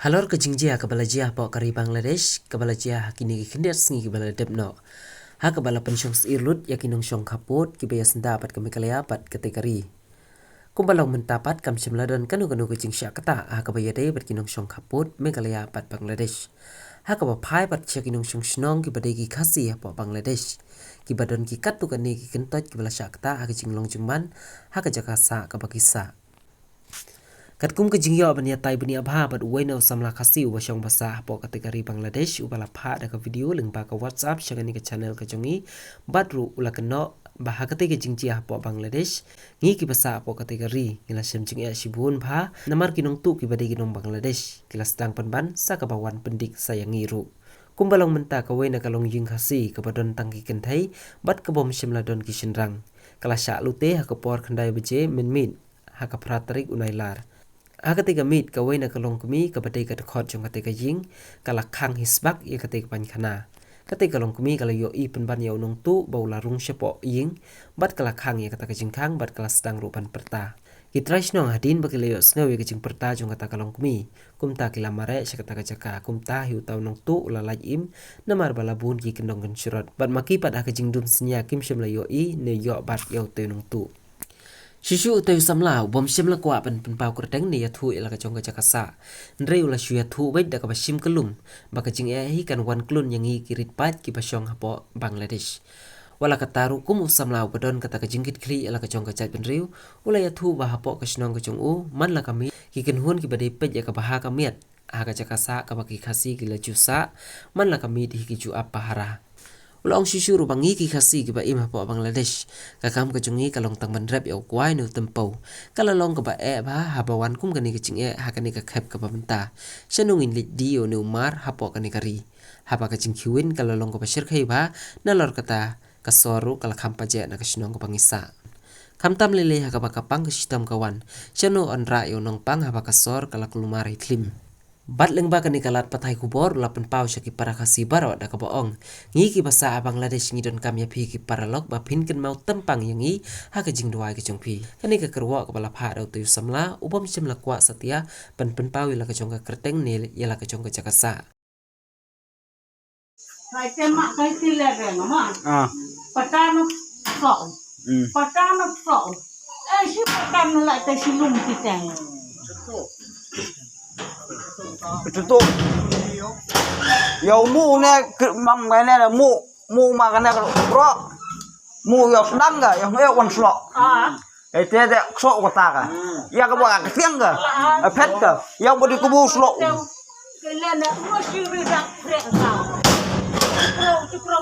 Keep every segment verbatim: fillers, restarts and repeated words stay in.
Halor ka jingjia kaba la jia hapoh ka ri Bangladesh, kaba la jia ha kine ki khyndiat sngi kiba la dep noh, ha kaba la pynshong syier lut ïa ki nongshong khappud kiba ïasyndah bad ka Meghalaya bad katei ka ri. Kumba long mynta pat kam shym la don kano kano ka jingshah ktah ha kaba ïadei bad ki nongshong khappud Meghalaya bad Bangladesh. Ha kaba phai pat sha ki nongshong shnong kiba dei ki Khasi hapoh Bangladesh, kiba don ki katto katne ki kyntoit kiba la shah ktah ha ka jinglong jingman ha ka jaka sah kaba ki sah. Katkum ka jingïoh ban ïatai bniah bha bad uwei na u samla Khasi uba shong ba sah hapoh katei ka ri Bangladesh, uba la phah da ka video lyngba ka WhatsApp sha kane ka channel ka jong ngi, bad ruh u la kynnoh ba ha katei ka jingjia hapoh Bangladesh, ngi kiba sah hapoh katei ka ri ngi la shem jingeh shibun bha, namar ki nongtuh kiba dei ki nong Bangladesh ki la sdang pynban sa kaba wan pyndik sa ïa ngi ruh. Kumba long mynta, kawei na ka longïing Khasi kaba don tang ki kynthei bad ka bym shym la don ki shynrang, ka la shah lute ha ka por khyndai baje mynmiet ha ka phra tarik u Nailar. Ha katei ka miet, kawei na ka longkmie kaba dei ka dkhot jong katei ka ïing ka la khang hi sbak ïa katei ka painkhana. Katei ka longkmie ka la ïohi pynban ïa u nongtuh ba u la rung shapoh ïing, bad ka la khang ïa kata ka jingkhang bad ka la sdang ruh ban pyrta. Ki trai shnong hadien ba ki la ïohsngew ïa ka jingpyrta jong kata ka longkmie, kumta ki la mareh sha kata ka jaka. Kumta hi uta u nongtuh u la lait im, namar ba la bun ki kyndong kynshrot, bad ma ki pat ha ka jingdum synñia kim shym la ïohi ne ïoh bat ïa utei u nongtuh. Shuh shuh utei u samla u bym shym la kwah ban pynpaw kyrteng ne ïathuh ïa la ka jong ka jaka sah. Hynrei u la shu ïathuh beit da kaba shim kyllum ba ka jingeh hi kan wan khlun ïa ngi ki rit paid kiba shong hapoh Bangladesh. Wat la katta ruh, kum u samla uba don kata ka jingkitkhlieh ïa la ka jong ka jaitbynriew, u la ïathuh ba hapoh ka shnong ka jong u, man la ka miet, ki kynhun kiba dei peit ïa ka bha ka miat ha ka jaka sah kaba ki Khasi ki la ju sah, man la ka miet hi ki ju ap pahara. U la ong shuh shuh ruh ba ngi ki Khasi kiba im hapoh Bangladesh, ka kam ka jong ngi ka long tang ban rep ïa u kwai ne u tympew. Ka la long kaba eh bha haba wan kum kane ka jingeh ha kane ka khep kaba mynta. Shano ngin leit die ïa une u mar hapoh kane ka ri? Haba ka jingkhie win ka la long kaba shyrkhei bha, nalor kata ka sor ruh ka la kham pajeh na ka shnong kaba ngi sah. Khamtam lei lei ha kaba ka pang ka shitom ka wan, shano yn rah ïa u nongpang haba ka sor ka la kulmar hi khlim? Bad lyngba kane ka lad pathai khubor u la pynpaw sha ki para Khasi baroh da kaba ong, ngi kiba sah ha Bangladesh ngi donkam ïa phi ki paralok ba phin kynmaw tymmen ïa ngi ha ka jingduwai ka jong phi. Kane ka kyrwoh kaba la phah da utei u samla u bym shym la kwah satia ban pynpaw ïa la ka jong ka kyrteng ne ïa la ka jong ka jaka sah. Kai te ma, kai te le re ma. Ah. Pata no so. Hmm. Pata no so. Eh, si pata no la te si lum ki te. Itu tu. Ya, mu ne, ke-, mam ne, mu, mu ma ne, bro. Mu ya sedang ga, ya, ya wan slok. Ah. Eh, te, te, ksok kata ka. Hmm. Ya ka ba ka tiang ka. Ah. Eh, phet ka. Ya ba di kubu slok.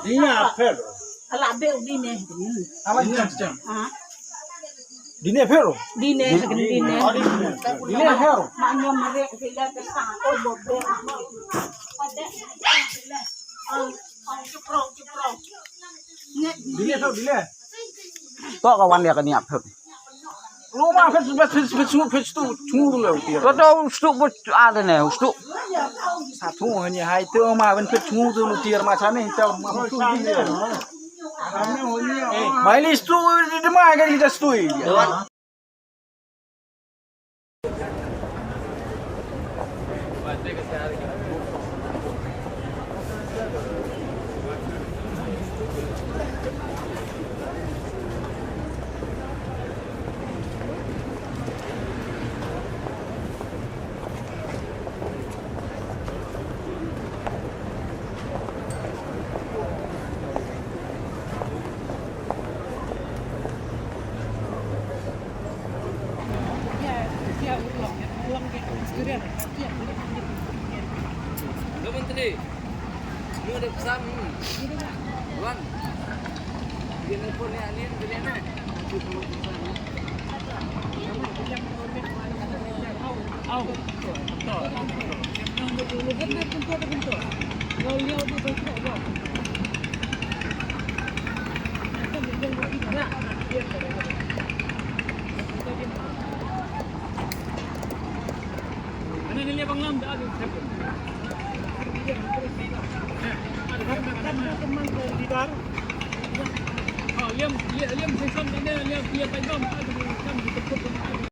Iya, phet. Ala be di ne. Ala jam jam. Ah. Di ne phet. Di ne, di ne. Di ne phet. Ma nyom re ke la ke sa. Oh, bo be. Di ne phet, di ne. To ka wan ya ka niap phet. Lu ma phet, phet, phet, phet, phet, phet, tu, tu, tu, tu. Ko to stu bu ada ne, stu. Satu hanya hai tu ma ben phet tu tu lu tiar ma sana tu ma tu. Mai li stu de ma ga kita stu. Hello, Menteri. Mu ada pesan? Wan. Dia nelpon ni, ni, dia ni.